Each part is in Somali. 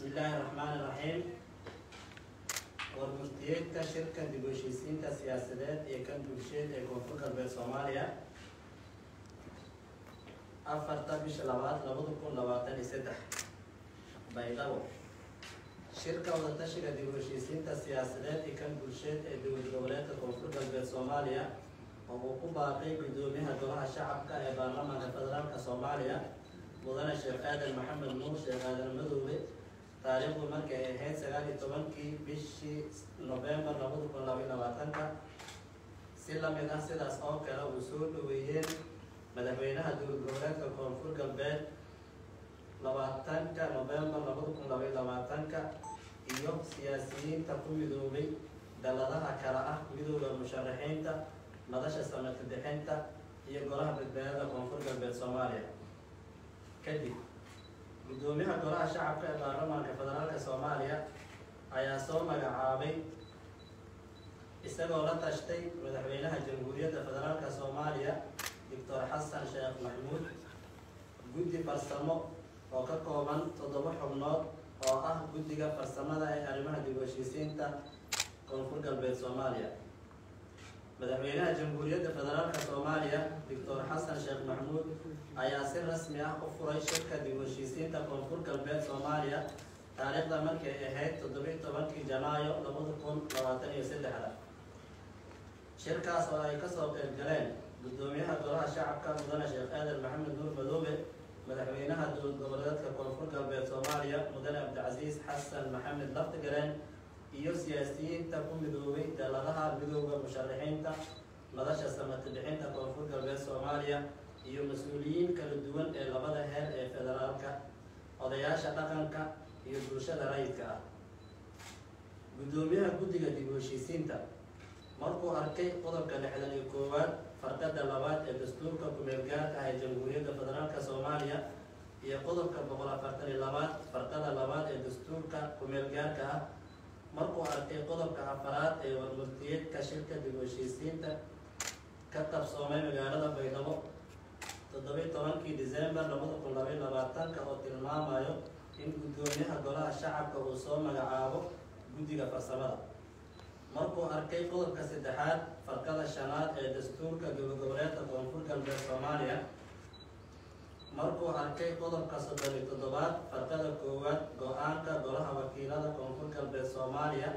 Bismillaahi raxmaani raxiim. Warmurtiyeedka shirka dib u heshiisiinta siyaasadeed iyo kan bulsheed ee Koonfur Galbeed Soomaaliya, 4-ta bisha 2aad 2023, Baydhabo. Shirka wadatashiga dib u heshiisiinta siyaasadeed iyo kan bulsheed ee Dowlad Goboleedka Koonfur Galbeed Soomaaliya, oo uu ku baaqay Gudoomiyaha Golaha Shacabka ee Baarlamaanka Federaalka Soomaaliya, Mudane Sheekh Aadan Maxamed Nuur, Sheekh Aadan Madoobe, taariikhdu markay ahayd 19-kii bishii November 2022-ka, si lamid ah sidaas oo kale uu soo dhaweeyeen Madaxweynaha Dowlad Goboleedka Koonfur Galbeed 20-ka November 2022-ka, iyo siyaasiyiinta ku midoobay daladaha kale ah Midooda Musharaxiinta, Madasha Samati Bixinta iyo Golaha Badbaadada Koonfur Galbeed Soomaaliya. Kadib, Gudoomiyaha Golaha Shacabka ee Baarlamaanka Federaalka Soomaaliya ayaa soo magacaabay, isagoo la tashtay Madaxweynaha Jamhuuriyadda Federaalka Soomaaliya, Doctor Xasan Sheekh Maxmuud, guddi farsamo oo ka kooban toddoba xubnood, oo ah guddiga farsamada ee arrimaha dib u heshiisiinta Koonfur Galbeed Soomaaliya. Madaxweynaha Jamhuuriyadda Federaalka Soomaaliya, Doctor Xasan Sheekh Maxmuud, ayaa si rasmi ah u furay shirka dib u heshiisiinta Koonfur Galbeed Soomaaliya, taariikhda markay ahayd 17-kii Janaayo 2023-da. Shirkaas oo ay kasoo qayb galeen Gudoomiyaha Golaha Shacabka, Mudane Sheekh Aadan Maxamed Nuur Madoobe, Madaxweynaha Dowlad Goboleedka Koonfur Galbeed Soomaaliya, Mudane Cabdicasiis Xasan Maxamed Laftigareen, iyo siyaasiyiinta ku midoobay daladaha Midooda Musharaxiinta, Madasha Samati Bixinta Koonfur Galbeed Soomaaliya, iyo mas-uuliyiin kala duwan ee labada heer ee federaalka, odayaasha dhaqanka iyo bulshada rayidka ah. Gudoomiyaha guddiga dib u heshiisiinta, markuu arkay qodobka 61aad farqada 2aad ee dastuurka kumeel gaarka ah ee Jamhuuriyadda Federaalka Soomaaliya iyo qodobka 142aad farqada 2aad ee dastuurka kumeel gaarka ah, markuu arkay qodobka 4aad ee warmurtiyeedka shirka dib u heshiisiinta ka qabsoomay magaalada Baydhabo 17-kii December 2022-ka, oo tilmaamayo in Gudoomiyaha Golaha Shacabka uu soo magacaabo guddiga farsamada, markuu arkay qodobka 3aad farqada 5aad ee dastuurka Dowlad Goboleedka Koonfur Galbeed Soomaaliya, markuu arkay qodobka 37aad farqada 1aad go-aanka Golaha Wakiilada Koonfur Galbeed Soomaaliya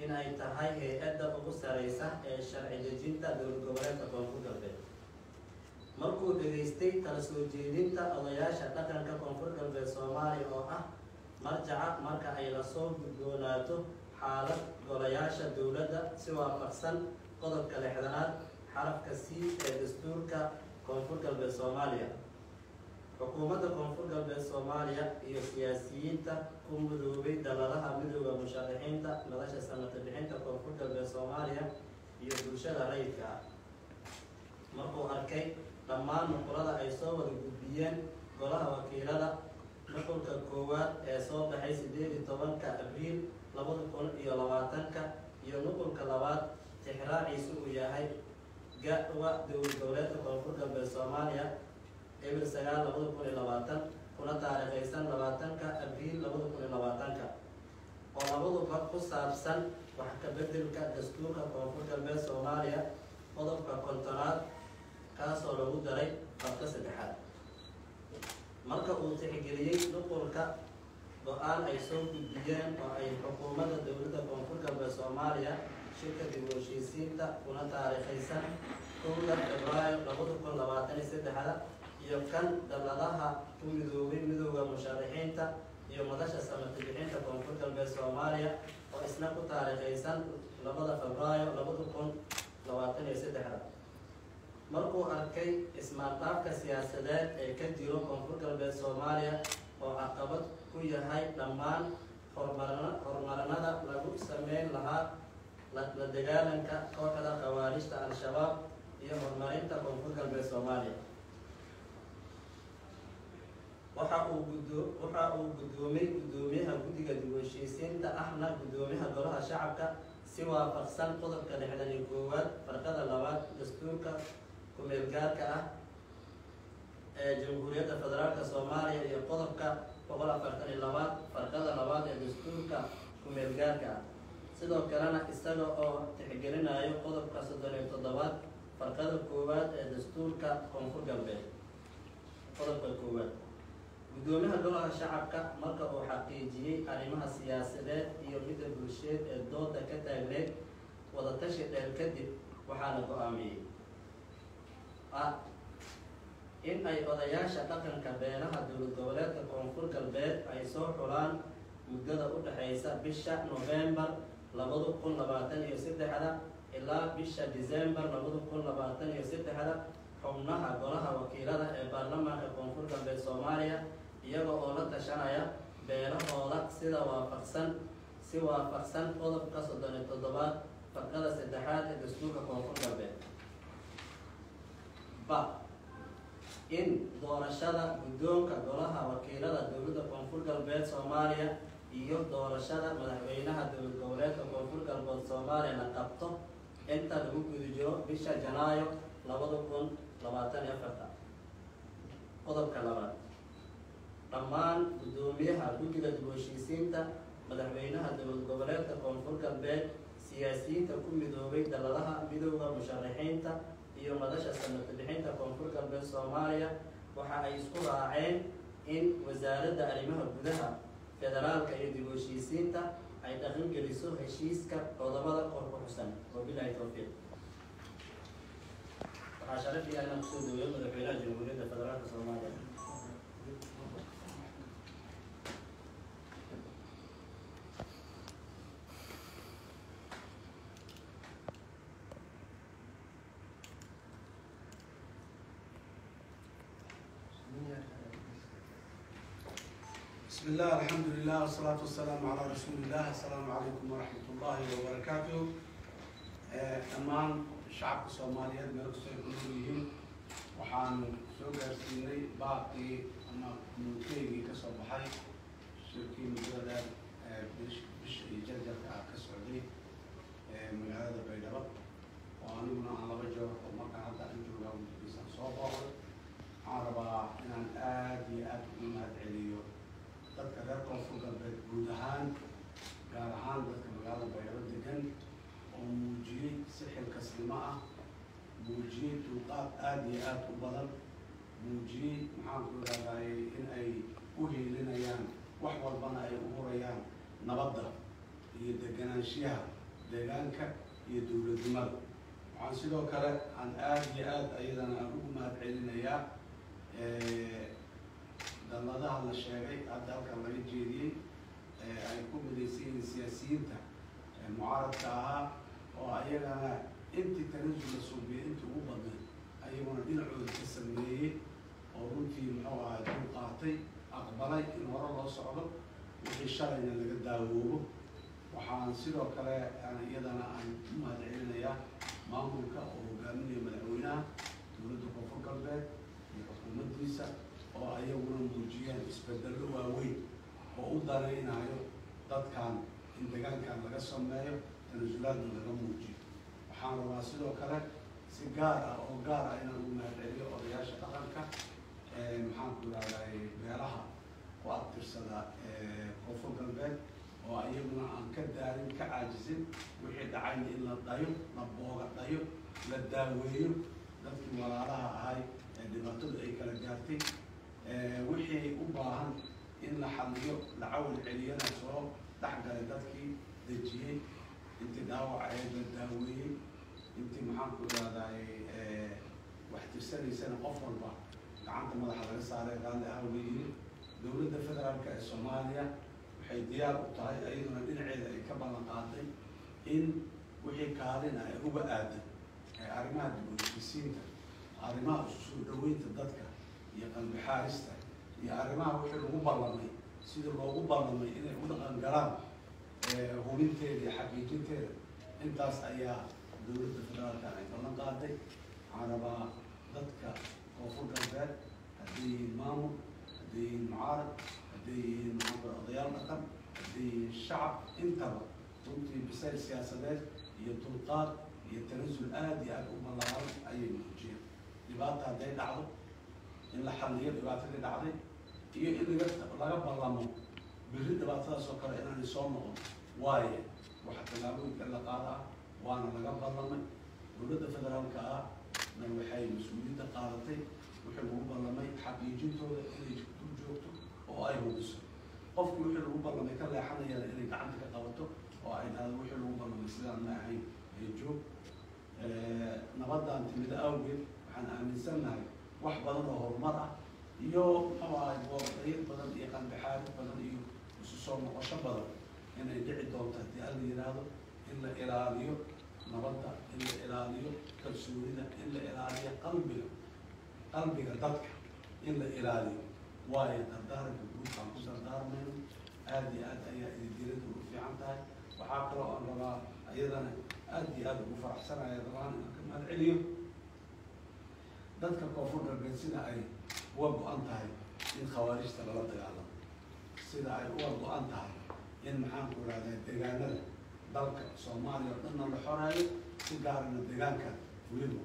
in ay tahay hay-adda ugu sareysa ee sharci dejinta Dowlad Goboleedka Koonfur Galbeed, markuu dhageystay tala soo jeedinta odayaasha dhaqanka Koonfur Galbeed Soomaaliya oo ah marjaca marka ay lasoo gudboonaato xaalad golayaasha dowladda, si waafaqsan qodobka 60aad xarafka C ee dastuurka Koonfur Galbeed Soomaaliya, xukuumadda Koonfur Galbeed Soomaaliya iyo siyaasiyiinta ku midoobay daladaha Midooda Musharaxiinta, Madasha Samata Bixinta Koonfur Galbeed Soomaaliya iyo bulshada rayidka ah, markuu arkay dhammaan nuqulada ay soo wada gudbiyeen Golaha Wakiilada, nuqulka 1aad ee soo baxay 18-ka Abriil 2020-ka iyo nuqulka 2aad tixraaciisu uu yahay gawa Dowlad Goboleedka Koonfur Galbeed Soomaaliya 09 2020, kuna taariikhaysan 20-ka Abriil 2020-ka, oo labaduba ku saabsan wax ka bedelka dastuurka Koonfur Galbeed Soomaaliya, qodobka 50aad, kaasoo lagu daray farka 3aad, marka uu tixgeliyey nuqulka go-aan ay soo gudbiyeen oo ay xukuumadda Dowladda Koonfur Galbeed Soomaaliya shirka dib u heshiisiinta, kuna taariikhaysan 1-da Febraayo 2023-da, iyo kan daladaha ku midoobay Midooda Musharaxiinta iyo Madasha Samati Bixinta Koonfur Galbeed Soomaaliya, oo isna ku taariikhaysan 2-da Febraayo 2023-da, markuu arkay ismaandhaafka siyaasadeed ee ka jiro Koonfur Galbeed Soomaaliya oo caqabad ku yahay dhammaan horumarinada lagu sameyn lahaa la dagaalanka kooxda khawaarijta Al-Shabaab iyo horumarinta Koonfur Galbeed Soomaaliya, waxa uu guddoomay Guddoomiyaha guddiga dib u heshiisiinta, ahna Guddoomiyaha Golaha Shacabka, si waafaqsan qodobka 61aad farqada 2aad dastuurka ku-meelgaarka ah ee Jamhuuriyadda Federaalka Soomaaliya iyo qodobka 142aad farqada labaad ee dastuurka ku-meelgaarka ah, sidoo kalena isaga oo tixgelinayo qodobka 37aad farqada koowaad ee dastuurka Koonfur Galbeed. Qodobka koowaad, guddoomiyaha Golaha Shacabka marka uu xaqiijiyey arrimaha siyaasadeed iyo midda bulsheed ee dooda ka taagneed, wadatashi dheer kadib, waxaa la go-aamiyey: A, in ay odayaasha dhaqanka beelaha Dowlad Goboleedka Koonfur Galbeed ay soo xulaan muddada u dhexeysa bisha Novembar 2023da ilaa bisha December 2023da xubnaha Golaha Wakiilada ee Baarlamaanka Koonfur Galbeed Soomaaliya, iyaga oo la tashanaya beelahooda sida waafaqsan si waafaqsan qodobka 37aad farqada saddexaad ee dastuurka Koonfur Galbeed. Ba, in doorashada guddoonka Golaha Wakiilada Dowladda Koonfur Galbeed Soomaaliya iyo doorashada madaxweynaha Dowlad Goboleedka Koonfur Galbeed Soomaaliya la qabto inta lagu guda jiro bisha Janaayo 2024-ta. Qodobka labaad, dhammaan guddoomiyaha guddiga dib u heshiisiinta, madaxweynaha Dowlad Goboleedka Koonfur Galbeed, siyaasiyiinta ku midoobay daladaha Midowda Musharaxiinta iyo Madasha Samata Bixinta Koonfur Galbeed Soomaaliya waxa ay isku raaceen in Wasaaradda Arrimaha Gudaha, Federaalka iyo dib u heshiisiinta ay dhaqan geliso heshiiska qodobada kor ku xusan. Wabilahi towfiiq. Waxaa sharaf iya inaan kusoo dhaweeyo madaxweynaha Jamhuuriyadda Federaalka Soomaaliya. بسم الله، الحمد لله، والصلاة والسلام على رسول الله. السلام عليكم ورحمة الله وبركاته. Dhammaan shacabka Soomaaliyeed meel kastoo ay ku nool yihiin, waxaan soo gaarsiinay baaqii ama communiquegii ka soo baxay shirkii muddada dheer ee bisha iyo jarjarka ah ka socday magaalada Baydhabo, oo aniguna aan laba jeer oo markaan hadda aan joogaa mudadiisaan soo booqday. Waxaan rabaa inaan aada iyo aada ugu mahad celiyo dadka reer Koonfur Galbeed guud ahaan, gaar ahaan dadka magaalada Baydhabo degan, oo muujiyey si xilkasnimo ah, muujiyey dulqaad aada iyo aada u badan, muujiyey, maxaan ku idhahdayy, in ay u hiilinayaan, wax walbana ay u hurayaan nabadda iyo deganaanshiyaha deegaanka iyo dowladnimada. Waxaan sidoo kale aan aada iyo aada ayadana aan ugu mahad celinayaa dalladaha la sheegay hadda halkan laga jeediyey ee ay ku midaysan yihiin siyaasiyiinta mucaaradka ahaa, oo ayagana intii tanasul la suubiyey intii ugu badnayd ayaguna dhinacooda ka sameeyey, oo runtii, muxuu ahay, dul qaatay, aqbalay in hore loo socdo, wixii shalayna laga daawoobo. Waxaan sidoo kale aan iyadana aan u mahad celinayaa maamulka oo hogaaminaya madaxweynaha Dowladda Koonfur Galbeed iyo xukuumaddiisa, oo ayaguna muujiyeen isbedello waaweyn oo u danaynayo dadkan in deegaankan laga sameeyo tanasulaadna laga muujiyo. Waxaan rabaa sidoo kale si gaar ah oo gaar ah inaan ugu mahad celiyo odayaasha dhaqanka ee, maxaan ku idhahday, beelaha ku abtirsada Koonfur Galbeed, oo iyaguna aan ka daalin, ka caajisin wixii dhacayna in la dhayo, la booga dhayo, la daaweeyo dadkii walaalaha ahay ee dhibaatadu ay kala gaartay, wixii u baahan in la xaliyo, la cawil celiyana soo dhexgalay, dadkii dejiyey, intii dhaawac ahayd la daaweeyey, intii, maxaan ku idhahday, wax tirsanaysana qof walba gacanta madaxa laga saaray, raalli ah la yiri. Dowladda Federaalka ee Soomaaliya waxay diyaar u tahay, iyaduna dhinaceeda ay ka ballan qaaday, in wixii kaalin ah ay uga aadan ee arrimaha dib u heshiisiinta, arrimaha isu soo dhaweynta dadka iyo qalbi xaarista iyo arrimaha wixii lagu ballamay sidii loogu ballamay inay u dhaqan galaan hubinteeda iyo xaqiijinteeda, intaas ayaa dowladda federaalka ay ballan qaaday. Waxaan rabaa dadka Koonfur Galbeed, hadday yihiin maamul, hadday yihiin mucaarad, hadday yihiin, maxaan ku, odayaal dhaqan, hadday yihiin shacab, intaba runtii bisayl siyaasadeed iyo dulqaad iyo tanasul aada iyo aada u ballaaran ayay muujiyeen. Dhibaata hadday dhacdo, in la xalliyo dhibaatadii dhacday. Iyo in laga ballamo berri dhibaatadaas oo kale inaanay soo noqon waaye waxa tallaabooyinka la qaadaa, waana laga ballamay. Dowladda federaalka ah na waxay mas-uuliyadda qaadatay wixii lagu ballamay xaqiijintooda inay dul joogto oo ay hubiso. Qofki wixii lagu ballamay ka leexanayana inay gacanta ka qabato oo ay dhahdo wixii lagu ballamay sidaan ma ahayn ee joog. Nabadaan timida awgeed waxaan aaminsannahay wax badan oo horumar ah iyo muxuu ahay boordayad badan iyo qalbixaarid badan iyo isu soo noqosho badan inay dhici doonto haddii Alla yidhaahdo. In la ilaaliyo nabadda, in la ilaaliyo kalsoonida, in la ilaaliyo qalbiga dadka in la ilaaliyo waayo dardaaranka guud aan ku dardaarmayno. Aada iyo aad ayaa ididiilada ugu fiican tahay. Waxaa kaloo aan rabaa iyadana aada iyo aada ugu faraxsanaya rabaan inaan ka mahad celiyo dadka Koonfur Galbeed sida ay uga go-an tahay in khawaarijta lala dagaalamo, sida ay uga go-an tahay in maxaanku irahdaa deegaanada dalka Soomaaliya oo dhanna la xoreeyo, si gaarana deegaanka weliba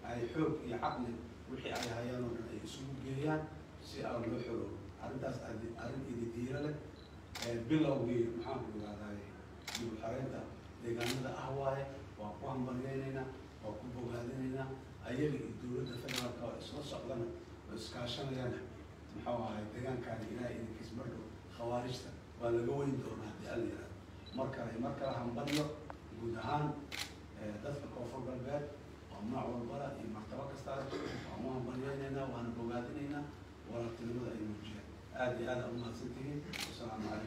ay xoog iyo caqli wixii ay hayaan oo dhan ay isugu geeyaan si aan loo xoroobo. Arrintaas arrin ididiiro leh bilowgii maxaanku irahdaa dib u xoreynta deegaanada ah waaye. Waa ku hambalyeynaynaa, waa ku bogaadinaynaa ayaga iyo dowladda federaalka oo isla socdana oo iskaashanayana. Muxuu ahay deegaankaani Ilaahay idinkiis mardhow khawaarijta waa laga weyn doonaa haddii Alla yihahdo. Mar kale mar kale hambalyo guud ahaan dadka Koonfur Galbeed oo nooc walbala iyo martabo kasta leh waan u hambalyeynaynaa, waana bogaadinaynaa walaaltinimada ay muujiyeen. Aada iyo aada umahadsantihiin. Wasalaamu calaykum.